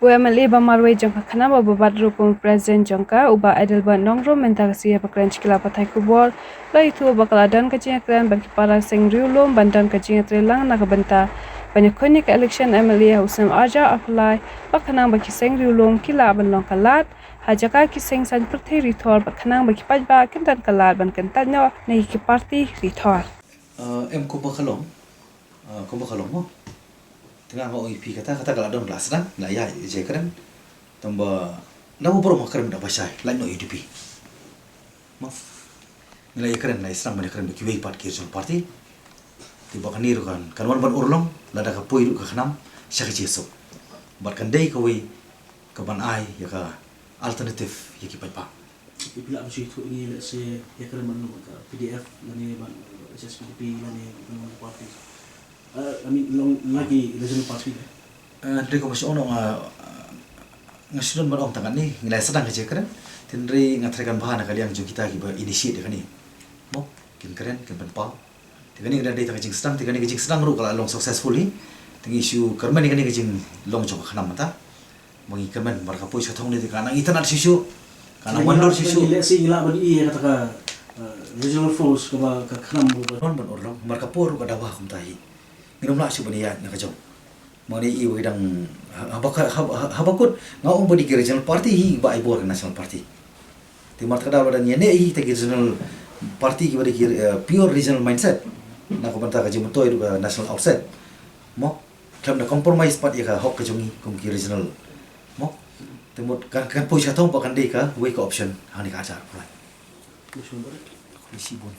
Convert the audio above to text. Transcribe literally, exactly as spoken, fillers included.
U MLA ba marwei jong ka khnam ba bat ruh kum President jong ka, u Bah Adelbert Nongrum, mynta ka sngi haba kren sha ki lad pathai khubor, u la ïathuh ba ka la don ka jingïakren bad ki para seng riewlum ban don ka jingïatreilang na ka bynta ban ïakhun ïa ka election MLA ha u snem arhajar arphew lai, ba khnang ba ki seng riewlum ki lah ban long ka lad ha jaka ki seng saiñ pyrthei rithor, ba khnang ba ki paidbah kin don ka lad ban kyntait noh na ki parti rithor. Uh, em kumba ka long, uh, kumba ka long mo. Te nga nga ong ïa phi kata, kata ka la don, la sdang, la ïa ïa kren. Tang ba na u bro ma kren da ba shai, la no UDP. Mo. Ngi la ïa kren, la ïa sdang ban ïa kren ba kiwei pat ki regional party. Te ba kane ruh kan, kan wan ban urlong, lada ka poi ruh ka khnam sha ka jingsuk. Bad kan dei kawei ka ban ai ïa ka alternative ïa ki paidbah. Phi lah ban shu ïathuh ïa ngi, let's say, ïa kren ban long ka PDF lane ban HSPDP lane ban long party. Uh, I mean long ïa ki regional party. Uh, hynrei kumba shu ong nga, nga shu don ban ong tang katne, ngi la sdang ka jingkren. Hynrei nga tharai kan bha na ka liang jong kita kiba initiate ïa kane. Mo, kin kren, kin pynpaw. Te kane ka dei tang ka jingsdang, te kane ka jingsdang ruh ka la long successfully. Te ngi shu kyrmen ïa kane ka jinglong jong ka khnam mynta. Ba ngi kyrmen, namar ka poi sha thong ne te ka nang itynnad shuh shuh. Ka nang wandur shuh shuh. Let's say ngi lah ban ïohi ïa kata ka, uh, regional force kaba ka khnam ruh ka don ban urlong, namar ka por ruh ka dawa kumta hi. Ngim lah shuh ban ïaid na ka jong. Mane i wa ki dang ha-, haba ka, haba, haba kut nga ong ba dei ki regional party hi ba ai bor ka national party. Te mar ta ka daw lada ngi ïa neh hi kita ki regional party kiba dei ki, eh, pure regional mindset. Na ka bynta ka jingmyntoi ruh ka national outset. Mo, khlem da compromise pat ïa ka hok ka jong ngi kum ki regional. Mo, te mut kan, kan poi sha thong ba kan dei kawei ka option hangne ka arhajar arphew lai. Khublei shibun.